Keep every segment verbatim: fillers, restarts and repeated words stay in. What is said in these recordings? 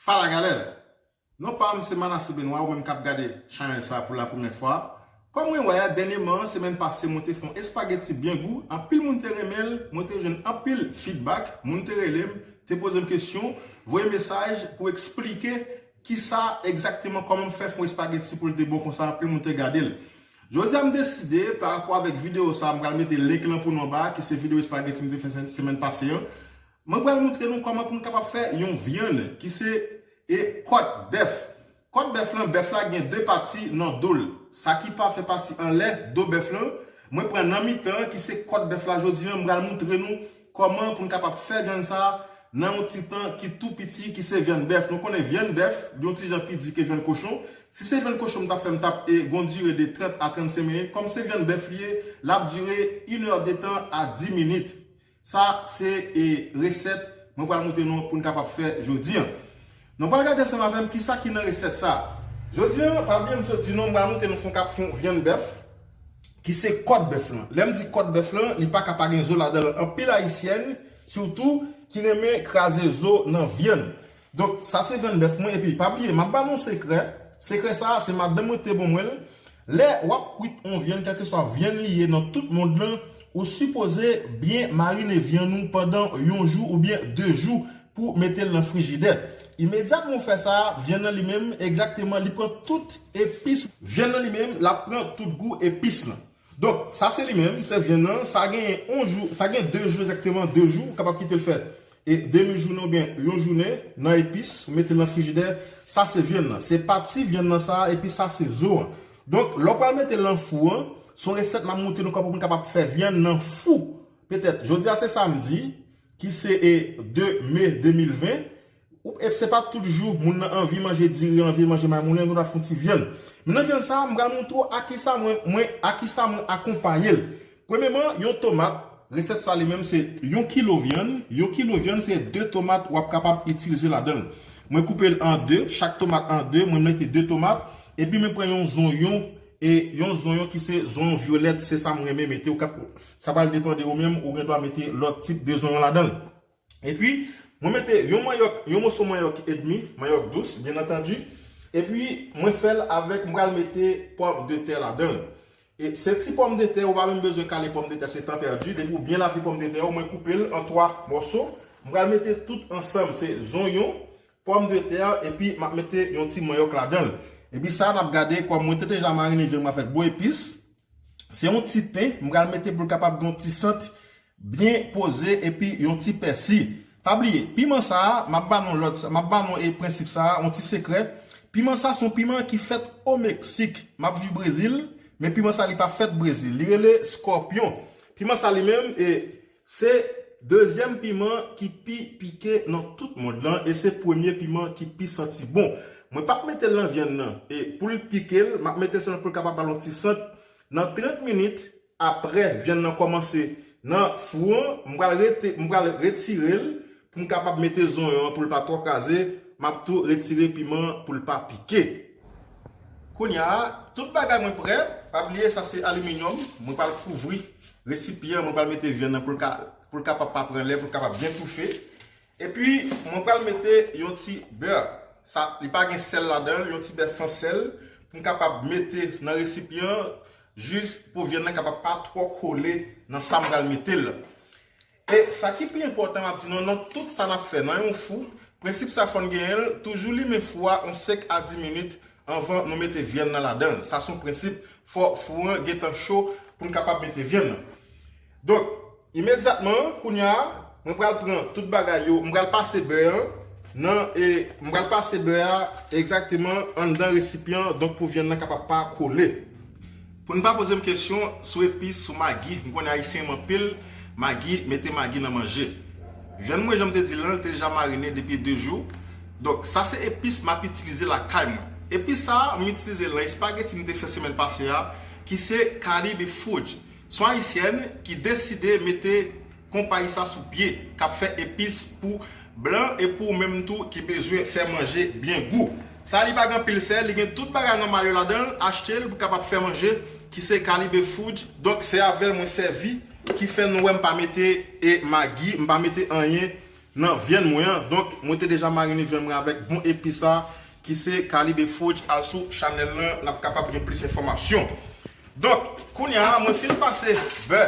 Pa la galè. Non pa m se Manassé Benoît, ou menm k ap gade chanèl sa pou la premyè fwa. Kòm mwen wè a, dènyèman, semèn pase, mwen te fè yon espageti byen gou, anpil moun te renmen l, mwen te jwenn anpil feedback, moun te rele m, te poze m kesyon, voye mesaj pou eksplike kisa egzakteman, kòman m fè fè yon espageti pou l te bon konsa, anpil moun te gade l. Jodi a, m deside, pa rapò avèk videyo sa, m pral mete link lan pou nou anba, ki se videyo espageti m te fè se- semèn pase an. Mwen pral montre nou kòman pou n kapab fè yon vyann ki se e kòt bèf. Kòt bèf lan, bèf la gen de pati nan do l. Sa ki pa fè pati anlè do bèf lan, mwen pran nan mitan ki se kòt bèf la jodi an, m pral montre nou kòman pou n kapab fè vyann sa a nan yon ti tan ki tou piti, ki se vyann bèf. Nou konnen vyann bèf, li yon ti jan pi di ke vyann kochon. Si se vyann kochon m t ap fè, m t ap e gon dire de trant a trannsenk minit. Kòm se vyann bèf li ye, l ap dire inèdtan a di minit. Sa se e resèt mwen pral montre nou pou n kapab fè jodi an. Nou pral gade ansanm avè m kisa ki nan resèt sa. Jodi an, pa bliye m sot di nou, m pral montre nou fè yon kap fè yon vyann bèf ki se kòt bèf lan. Lè m di kòt bèf lan, li pa ka pa gen zo ladan l. Anpil ayisyèn, sitou, ki renmen kraze zo nan vyann. Donk, sa se vyann bèf mwen. Epi, pa bliye, m ap ba nou yon sekrè. Sekrè sa a, se madanm mwen te ban mwen l. Lè w ap kwit yon vyann, kèlkeswa vyann li ye nan tout mond lan, ou sipoze byen marine vyann ou pandan yon jou oubyen de jou pou mete l nan frijidè. Imedyatman w fè sa, vyann nan li menm, egzakteman, li pran tout epis. Vyann nan li menm, l ap pran tout gou epis lan. Donk, sa se li menm, se vyann nan. Sa gen yon jou, sa gen de jou, egzakteman de jou, ou kapab kite l fè e demi jounen oubyen yon jounen nan epis, ou mete l nan frijidè. Sa se vyann nan. Se pati vyann nan sa a, epi sa se zo an. Donk, lè w pral mete l nan fou an, se yon resèt m ap montre nou kòman pou n kapab fè vyann nan fou. Petèt, jodi a se samdi, ki se e de me de mil ven. Ou, e se pa tout jou moun nan anvi manje diri, anvi manje maymonnen, nou ta fè yon ti vyann. Men nan vyann sa a, m pral montre w a kisa mwen, mwen, a kisa mwen akonpaye l. Premyèman, yon tomat. Resèt sa li menm se yon kilo vyann. Yon kilo vyann se de tomat w ap kapab itilize ladan l. Mwen koupe l an de, chak tomat an de, mwen mete de tomat, epi mwen pran yon zonyon, e yon zonyon ki se zonyon vyolèt, se sa m renmen mete. Ou kap, sa pral depann de ou menm, ou gen dwa mete lòt tip de zonyon ladan l. Epi, mwen mete yon manyòk, yon moso manyòk edmi, manyòk dous, byen antandi. Epi, mwen fè l avèk, m pral mete pòmdetè ladan l. E se ti pòmdetè, ou pa menm bezwen kale pòmdetè, se tan pèdi. Depi w byen lave pòmdetè ou, mwen koupe l an twa mòso. M pral mete tout ansanm, se zonyon, pòmdetè, epi m ap mete yon ti manyòk ladan l. Epi sa, n ap gade, kòm mwen te deja marine vyann mwen avèk bon epis, se yon ti ten, m pral mete pou l kapab gen yon ti sant byen poze epi yon ti pèsi. Pa bliye, piman sa a, m ap ba nou lòt, m ap ba nou e prensip sa a, yon ti sekrè. Piman sa a se yon piman ki fèt o Meksik. M ap viv Brezil, men piman sa a li pa fèt Brezil. Li rele skòpyon. Piman sa a li menm, e, se dezyèm piman ki pi pike nan tout mond lan, e se premye piman ki pi santi bon. Mwen p ap mete l nan vyann nan, e pou l pike l, m ap mete l sèlman pou l kapab ba l yon ti sant. Nan trant minit, apre vyann nan kòmanse nan fou an, m pral rete, m pral retire l pou m kapab mete zonyon an pou l pa twò kraze. M ap tou retire piman an pou l pa pike. Kounye a, tout bagay mwen prè. Pa bliye, sa se aliminyòm. Mwen pral kouvri resipyan an, mwen pral mete vyann nan pou l ka, pou l kapab pa pran lè, pou l kapab byen toufe. Epi, mwen pral mete yon ti bè. Sa, li pa gen sèl ladan l, yon ti bè san sèl, pou m kapab mete nan resipyan an, jis pou vyann nan kapab pa twò kole nan sa m pral mete l. E sa ki pi enpòtan, m ap di nou, nan tout sa n ap fè, nan yon fou, prensip sa fò n genyen l, toujou limen fou a yon senk a dis minit anvan nou mete vyann nan ladan l. Sa se yon prensip, fò fou an gentan cho pou n kapab mete vyann nan. Donk, imedyatman, kounye a, mwen pral pran tout bagay yo, mwen pral pase bè an nan, e mwen pral pase bè a egzakteman anndan resipyan an, donk pou vyann nan kapab pa kole. Pou n pa poze m kesyon sou epis, sou magi, m konnen ayisyen renmen anpil magi, mete magi nan manje. Vyann mwen, jan m te di l lan, l te deja marine depi de jou. Donk, sa se epis m ap itilize lakay mwen. Epis sa a, m itilize l nan espageti m te fè semèn pase a, ki se Caribe Food. Se yon ayisyèn ki deside mete konpayi sa sou pye, k ap fè epis pou blan e pou ou menm tou ki bezwen fè manje byen gou. Sa li pa gen anpil sèl, li gen tout bagay nòmal yo ladan l, achte l pou kapab fè manje, ki se Caribe Food. Donk, se avè l mwen sèvi, ki fè nou wè m pa mete e magi, m pa mete anyen nan vyann mwen an. Donk, mwen te deja marine vyann mwen avèk bon epi sa, ki se Calibre Food. Al sou chanèl lan, n ap kapab gen plis enfòmasyon. Donk, kounye a, mwen fin pase bè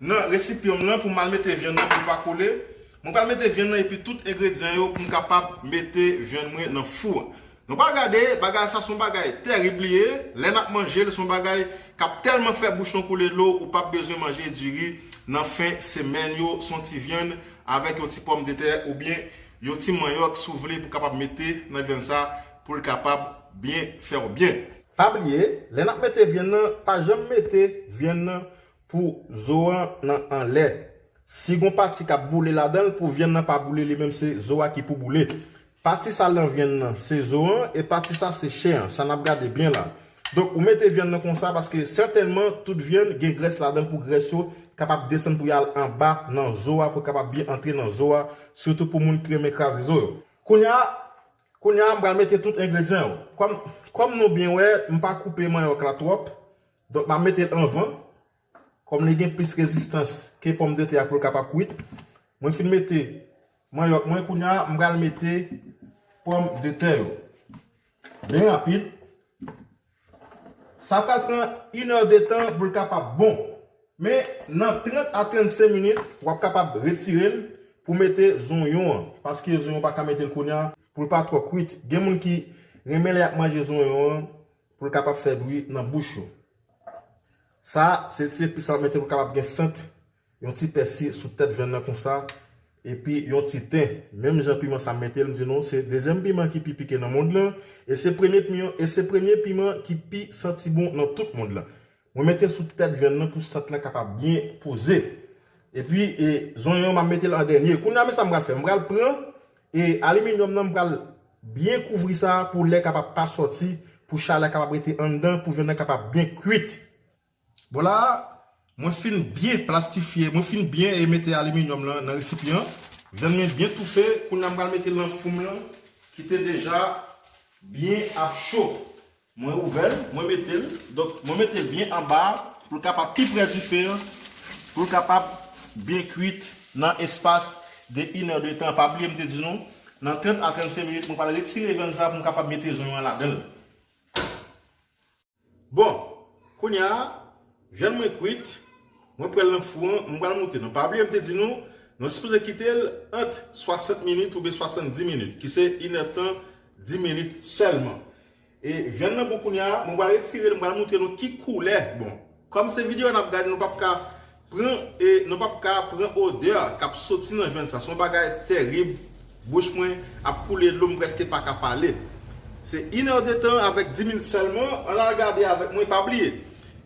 nan resipyan m lan pou m al mete vyann nan pou l pa kole. Mwen pral mete vyann nan epi tout engredyan yo pou m kapab mete vyann mwen nan fou an. Nou pral gade, bagay sa se yon bagay tèrib li ye. Lè n ap manje l, se yon bagay k ap tèlman fè bouch ou koule dlo, ou p ap bezwen manje diri nan fen semèn yo, se yon ti vyann avèk yon ti pòmdetè oubyen yon ti manyòk si w vle pou w kapab mete nan vyann sa pou l kapab byen fè w byen. Pa bliye, lè n ap mete vyann nan, pa janm mete vyann nan pou zo an nan anlè. Si gon pati k ap boule ladan l, pou vyann nan pa boule li menm, se zo a ki pou boule. Pati sa nan vyann nan, se zo an, e pati sa se chè an. Sa n ap gade byen la. Donk, ou mete vyann nan konsa paske sètènman, tout vyann gen grès ladan l pou grès yo kapab desann pou y al anba nan zo a, pou kapab byen antre nan zo a, sitou pou moun ki renmen kraze zo yo. Kounye a, kounye a, m pral mete tout engredyan yo. Kòm, kòm nou byen wè, m pa koupe manyòk la twòp. Donk, m ap mete l anvan. Kòm li gen plis rezistans ke pòmdetè a pou l kapab kwit, mwen fin mete manyòk mwen, kounye a, m pral mete pòmdetè yo. Byen rapid. Sa pral pran inèdtan pou l kapab bon. Men, nan trant a trannsenk minit, w ap kapab retire l pou mete zonyon an. Paske zonyon pa ka mete l kounye a, pou l pa twò kwit. Gen moun ki renmen lè y ap manje zonyon an, pou l kapab fè bri nan bouch yo. Sa, se ti epis sa mete pou kapab gen sant, yon ti pèsi sou tèt vyann nan konsa, epi yon ti ten. Menm jan piman sa m mete l, m di nou, se dezyèm piman ki pi pike nan mond lan, e se premye piman, e se premye piman ki pi santi bon nan tout mond lan. Mwen mete l sou tèt vyann nan pou sant lan kapab byen poze. Epi, e, zonyon, m ap mete l an dènye. Kounye a, men sa m pral fè. M pral pran, e, aliminyòm nan, m pral byen kouvri sa pou lè kapab pa sòti, pou chalè kapab rete anndan, pou vyann nan kapab byen kwit. Bon, la, mwen fin byen plastifye, mwen fin byen, e, mete aliminyòm lan nan resipyan. Vyann mwen byen toufe, kounye a m pral mete l nan fou m lan, ki te deja byen ap cho. Mwen ouvè l, mwen mete l. Donk, mwen mete l byen anba pou l kapab pi pre dife an, pou l kapab byen kwit nan espas de inèdtan. Pa bliye m te di nou, nan trant a trannsenk minit, mwen pral retire vyann sa pou m kapab mete zonyon an ladan l. Bon, kounye a, vyann mwen kwit, mwen pran l nan fou an, mwen pral moute nou. Pa bliye m te di nou, nou sipoze kite l ant swasant minit oubyen swasanndis minit, ki se inèdtan dis minit sèlman. E vyann nan bon kounye a, mwen pral retire l, mwen pral montre nou ki koulè. Bon, kòm se videyo a n ap gade, nou p ap ka pran, e nou p ap ka pran odè k ap soti nan vyann sa. Se yon bagay tèrib. Bouch mwen ap koule dlo, m prèske pa ka pale. Se inèdtan avèk dis minit sèlman. Ann al gade avèk mwen, pa bliye.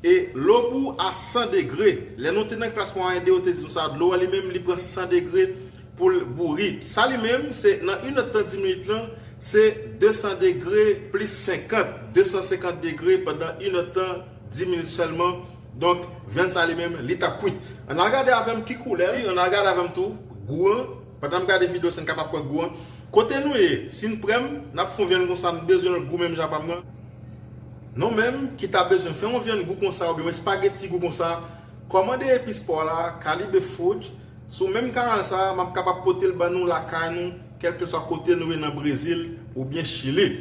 E lobou a san degre. Lè nou te nan klas mwayen de, yo te di nou sa, dlo a li menm, li pran san degre pou l bouri. Sa li menm, se nan inèdtan dis minit lan, se desan degre plis senkant, desan senkant degre pandan inèdtan dis minit sèlman. Donk, vyann sa li menm, li t ap kwit. Ann al gade avè m ki koulè, ann al gade avè m tou, gou an. Pandan m gade videyo sa, n kapab pran gou an. Kote nou ye, si n prè m, n ap fè yon vyann konsa, n bezwen l gou menm jan pa m nan. Nou menm ki ta bezwen fè yon vyann gou konsa, oubyen yon espageti gou konsa, kòmande epis pa w la, Calibre Food, sou menm kanal sa, m ap kapab pote l ban nou lakay nou, kèlkeswa kote nou ye nan Brezil oubyen Chili.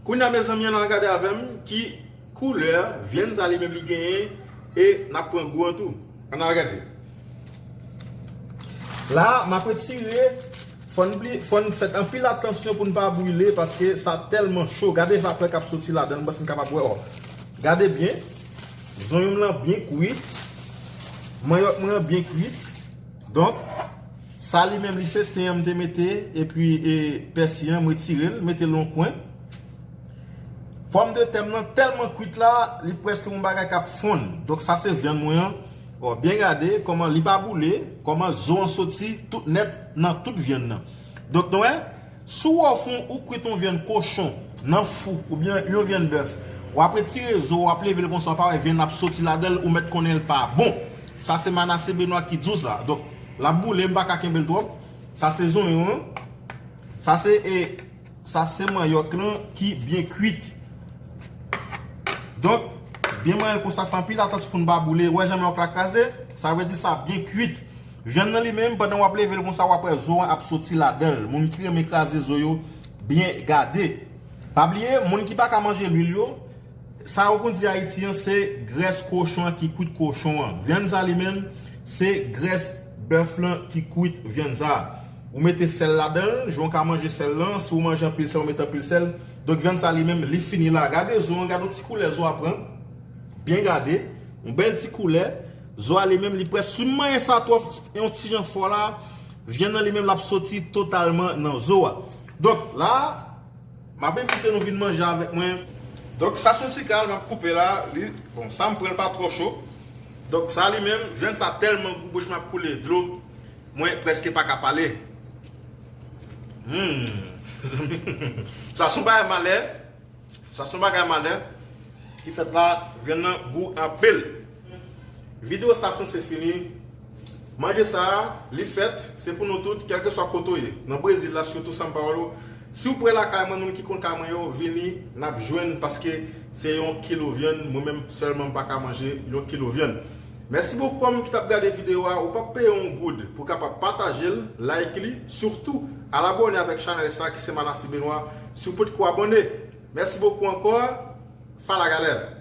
Kounye a, mezanmi, ann al gade avè m ki koulè vyann sa li menm li genyen, e n ap pran gou an tou. Ann al gade. La, m ap retire, fò n pli, fò n fè anpil atansyon pou n pa brile, paske sa tèlman cho. Gade vapè k ap soti ladan l, m panse n kapab wè, o. Gade byen, zonyon m lan byen kwit, manyòk mwen an byen kwit. Donk, sa li menm li se ten an m te mete, epi, e, pèsi an, m retire l, mete l yon kwen. Pòmdetè m nan tèlman kwit la, li prèske yon bagay k ap fonn. Donk, sa se vyann mwen an. O, byen gade kòman li pa boule, kòman zo an soti tout nèt nan tout vyann nan. Donk, nou wè, si w wè w fè yon, ou kwit yon vyann kochon nan fou, oubyen yon vyann bèf, w ap retire zo, w ap leve l konsa, w pa wè vyann ap soti ladan l, ou mèt konnen l pa bon. Sa se Manassé Benoît ki di w sa. Donk, l ap boule, m pa ka kenbe l twòp. Sa se zonyon an. Sa se, e, sa se manyòk lan ki byen kwit. Donk, byen manyen l konsa, fè anpil atansyon pou n pa boule. Wè jan manyòk la kraze, sa vle di sa byen kwit. Vyann nan li menm, pandan w ap leve l konsa, w ap wè zo an ap soti ladan l. Moun ki renmen kraze zo yo, byen gade. Pa bliye, moun ki pa ka manje lwil yo, sa yo konn di Ayiti an, se grès kochon an ki kwit kochon an. Vyann sa li menm, se grès bèf lan ki kwit vyann sa. Ou mete sèl ladan l, jan w ka manje sèl lan, si w manje anpil sèl, ou mete anpil sèl. Donk vyann sa li menm, li fini la. Gade zo an, gade yon ti koulè zo a pran. Byen gade, yon bèl ti koulè. Zo a li menm, li prèske, si w manyen sa twò, yon ti jan fò la, vyann nan li menm, l ap soti totalman nan zo a. Donk la, m ap envite nou vin manje avèk mwen. Donk sa se yon ti kal m ap koupe la. Li, bon, sa m pran l pa twò cho. Donk sa li menm, vyann sa tèlman gou, bouch mwen ap koule dlo. Mwen prèske pa ka pale. Hmm. Sa se yon bagay malè. Sa se yon bagay malè ki fèt la, vyann nan gou anpil. Videyo sa sanse fini. Manje sa, li fèt, se pou nou tout, kèlkeswa kote w ye. Nan Brezil la, sitou São Paulo. Si w pre lakay mwen, moun ki konn kay mwen yo, vini, n ap jwenn, paske se yon kilo vyann, mwen menm sèlman m pa ka manje yon kilo vyann. Mèsi bokou a moun ki t ap gade videyo a, ou p ap peye yon goud pou w kapab pataje l, like li, sitou al abòne avèk chanèl sa ki se Manassi Benoît, si w potko abòne. Mèsi bokou ankò, fala galera!